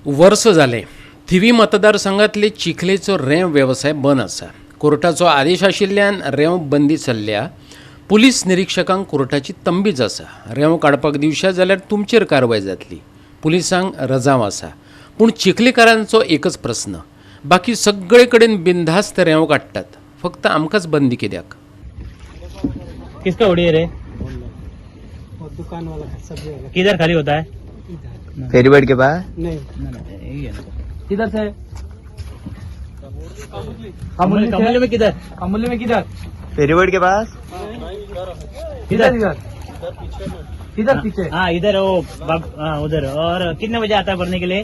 वर्स जालें थिवी मतदारसंघातले चिखलेचो रेंव वेवसाय बंद आसा. कोर्टाचो आदेश आशिल्ल्यान रेंव बंदी चल्ल्या. पुलीस निरिक्षकांक कोर्टाची तंबीच आसा. रेंव काडपाक दिवशा जाल्यार तुमचेर कारवाय जातली. पुलिसांक रजांव आसा. पूण चिखलेकारांचो एकच प्रस्न, बाकी सगळे कडेन बिनधास्त रेंव काडटात, फक्त आमकांच बंदी कित्याक? किसका उड़ी है रे? वो दुकान वाला है, सब्जी वाला। किधर खाली होता है? इधर। फेरीबर्ड के पास। नहीं। किधर से? कमले में किधर? अमूल्य में किधर? फेरीबर्ड के पास। किधर? इधर इधर पीछे। हाँ, इधर वो हाँ, उधर। और कितने बजे आता है भरने के लिए?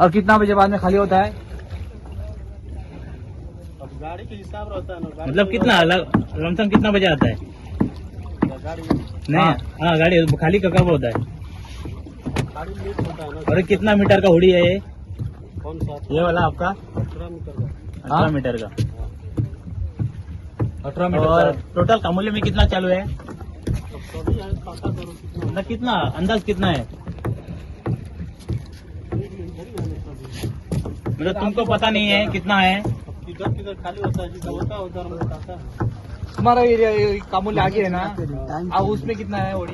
और कितना बजे बाद में खाली होता है? गाड़ी के हिसाब रहता है ना। मतलब कितना लमसम कितना बजे आता है? नहीं, हाँ, गाड़ी खाली कब होता है? गाड़ी लेट होता है ना। और कितना मीटर का हुडी है ये? कौन सा? ये वाला आपका। 18 मीटर का। 18 मीटर का। 18। और टोटल कामोली में कितना चालू है? अब सभी है, पता करो कितना। मतलब कितना अंदाज कितना है? मतलब तुमको पता नहीं है कितना है? अब किधर किधर खाली होता है, जिधर होता है उधर हम बताता है। तुम्हारा एरिया कामूल्य आगे है ना? अब उसमें कितना है ओडी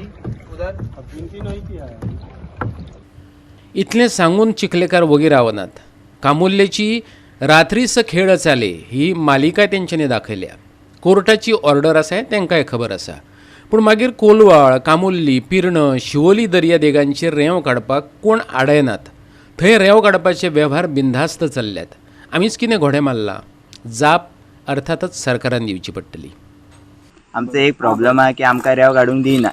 उधर? अब गिनती नहीं किया है। इतलें सांगून चिखलेकार वगी रावनात. कामुल्लेची रात्रीस खेळ चाले ही मालिका तेंच्यांनी दाखयल्या. कोर्टाची ऑर्डर आसा हें तेंकांय खबर आसा. पूण मागीर कोलवाळ, कामुल्ली, पिर्ण, शिवोली दर्यादेगांचेर रेंव काडपाक कोण आडयनात. थंय रेंव काडपाचे वेव्हार बिनधास्त चल्ल्यात. आमीच कितें घोडे मारला? जाप अर्थातच सरकारान दिवची पडटली. आमचो एक प्रॉब्लम आहा की आमकां रेंव काडूंक दिना.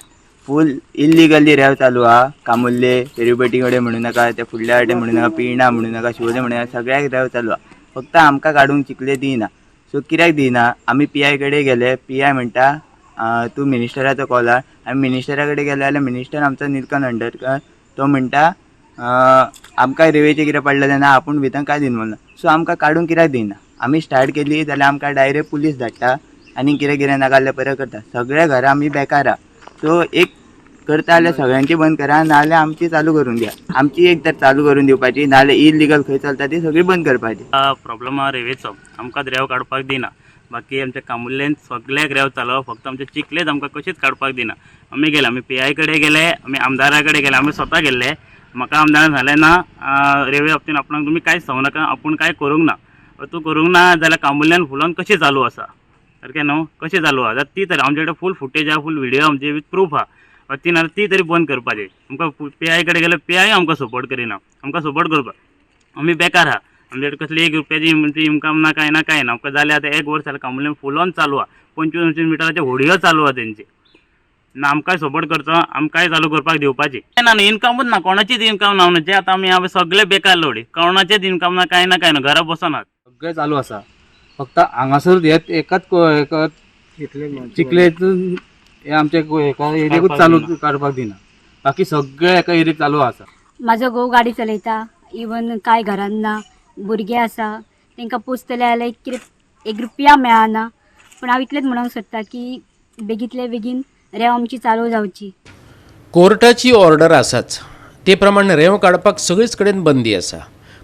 फूल इल्लिगली रेंव चालू आहा. कामुल्ले फेरीबोटी कडेन म्हणू नाका, ते फुडल्या वाटेन म्हणू नाका, पिर्णा म्हणू नाका, शिवोले म्हणू नाका, सगळ्याक रेंव चालू आहा. फक्त आमकां काडूंक चिखले दिना. सो कित्याक दिना? आमी पी I कडेन गेले. पी I म्हणटा, तूं मिनिस्टराचो कॉल हाड. आमी मिनिस्टरा कडेन गेले जाल्यार मिनिस्टर आमचो निलकंठ हळदणकर. तो म्हणटा, आमकां रेंवेचें कितें पडलें तेन्ना आपूण भितर कांय इनवॉल्व ना. सो आमकां काडूंक कित्याक दिना? आमी स्टार्ट केली जाल्यार आमकां डायरेक्ट पुलीस धाडटा आनी कितें कितें नाका जाल्यार परत करता. सगळ्या घरा आमी बेकार आहा. सो एक करता जाल्यार सगळ्यांची बंद करा, नाजाल्यार आमची चालू करून दिया. आमची एक तर चालू करून दिवपाची, नाजाल्यार इलिगल खंय चलता ती सगळी बंद करपाची. प्रॉब्लम आहा रेंवेचो. आमकां रेंव काडपाक दिना. बाकी आमच्या कामुल्लेन सगळ्याक रेंव चालू आहा, फक्त आमच्या चिखलेच आमकां कशीच काडपाक दिना. आमी गेले, आमी पी I कडेन गेले, आमी आमदारा कडेन गेले, आमी स्वता गेल्ले. म्हाका आमदारान सांगलें ना, रेंवे बाबतीन आपणाक तुमी कांयच सांगू नाका, आपूण कांय करूंक ना. तूं करूंक ना जाल्यार कामुल्यान फुलोन कशें चालू आसा सारकें न्हू? कशें चालू आहा जाल्यार ती तरी आमचे कडेन फूल फुटेज आहा, फूल व्हिडियो आमचे विथ प्रूफ आहा. ती नाल्यार ती तरी बंद करपाची. आमकां पी I कडेन गेल्यार पी I आमकां सपोर्ट करिना. आमकां सपोर्ट करपाक आमी बेकार आहा. आमचे कडेन कसली एक रुपयाची म्हणजे इन्कम ना, कांय ना, कांय ना. आमकां जालें आतां एक वर्स जालें कामुल्यान फुलोन चालू आहा. 25 25 मिटराचे होडयो चालू आहा तेंची ना. आमकांय सपोर्ट करचो, आमकांय चालू करपाक दिवपाची ना. न्ही, इन्कमूच ना, कोणाचीच इन्कम ना. जे आतां आमी हांव सगळे बेकार लोडी, कोणाचेच इन्कम ना, कांय ना, कांय ना, घरा बसनात. सगळे चालू आसा. फक्त हांगासर हेत एकाच एकाच चिखलेतून हे आमच्या एका एरियेकूच चालू काडपाक दिना. बाकी सगळे एका एरियेक चालू आसा. म्हाजो घोव गाडी चलयता. इवन कांय घरान ना, भुरगे आसा, तांकां पोसतले जाल्यार कितें एक रुपया मेळना. पूण हांव इतलेंच म्हणूंक सोदता की बेगींतले बेगीन रेंव आमची चालू जावची. कोर्टाची ऑर्डर आसाच, ते प्रमाण रेंव काडपाक सगळीच कडेन बंदी आसा.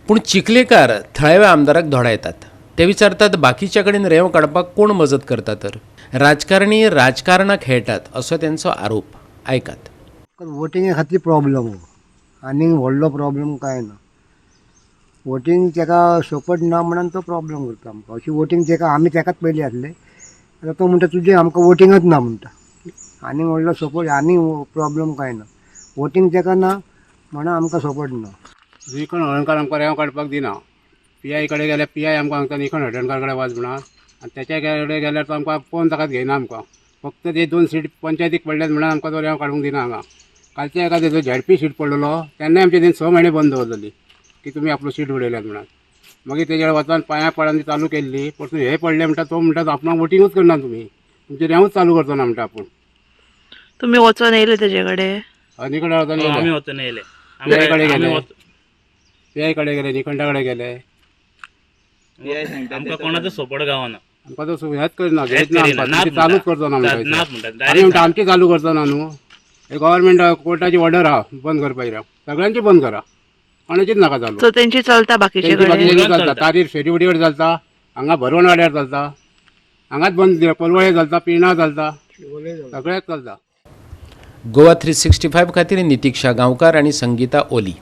पूण चिखलेकार थळाव्या आमदाराक धोडायतात. ते विचारतात, बाकीच्या कडेन रेंव काडपाक कोण मजत करता तर? राजकारणी राजकारणां खेळटात असो तेंचो आरोप. आयकात. वोटिंगे खातीर प्रॉब्लम हो, आनीक व्हडलो प्रॉब्लम कांय ना. वोटींग तेका सपोर्ट ना म्हणून तो प्रॉब्लम करता आमकां. अशी वोटींग तेका आमी तेकाच पयलीं आसले. आतां तो म्हणटा तुजें आमकां वोटिंगच ना म्हणटा. आनी व्हडलो सपोर्ट आनी प्रॉब्लम कांय ना. वोटींग तेका ना म्हणून आमकां सपोर्ट ना. निळकंठ हळदणकार आमकां रेंव काडपाक दिना. पी I कडेन गेल्यार पी I आमकां सांगता निळकंठ हळदणकार कडेन वच म्हणा. आनी तेच्या कडेन गेल्यार तो आमकां फोन ताकाच घेयना. आमकां फक्त ते दोन सीट पंचायतीक पडल्यात म्हणून आमकां तो रेंव काडूंक दिना हांगा. कालच्या एका तेजो झेडपी सीट पडलेलो तेन्नाय आमचे तेणी 6 म्हयने बंद दवरलेली की तुमी आपलो सीट उडयल्यात म्हणून. मागीर तेजेर वचून पांयां पडून ती चालू केल्ली. परतून हे पडले म्हणटा तो म्हणटा आपणाक वोटिंगूच करना तुमी, तुमचें रेंवूच चालू करचो ना म्हणटा आपूण. तुम्ही वचोन येयले तेजे कडेन? निळकंठ हळदणकार आमी गेले. वचून येयले. पी I कडेन आमी गेले. पी I कडेन गेले, निळकंठा कडेन गेले. पी I सांगता. आमकां कोणाचो सपोर्ट गावना. आमकां तो हेच करिना, हेच घेयच ना करिना, आमकां. नाच तुमचें चालूच करचो ना म्हणटा. म्हणटा. नाच म्हणटा. आमी म्हणटा आमचें चालू करचो ना न्हू. हे गव्हर्मेंट कोर्टाची ऑर्डर आहा बंद करपाची रेंव. सगळ्यांची बंद करा, कोणाचीच नाका चालू. सो तेंची चलता बाकीचे तेंची कडेन? बाकीचे चलता, तारीर फेरीवडी कडेन चलता, हांगा भरवण वाड्यार चलता, हांगाच बंद, कोलवळे चलता, पिर्णा चलता, सगळ्याक चलता. गोवा 365 खातीर नितिक्षा गांवकार आनी संगीता ओली.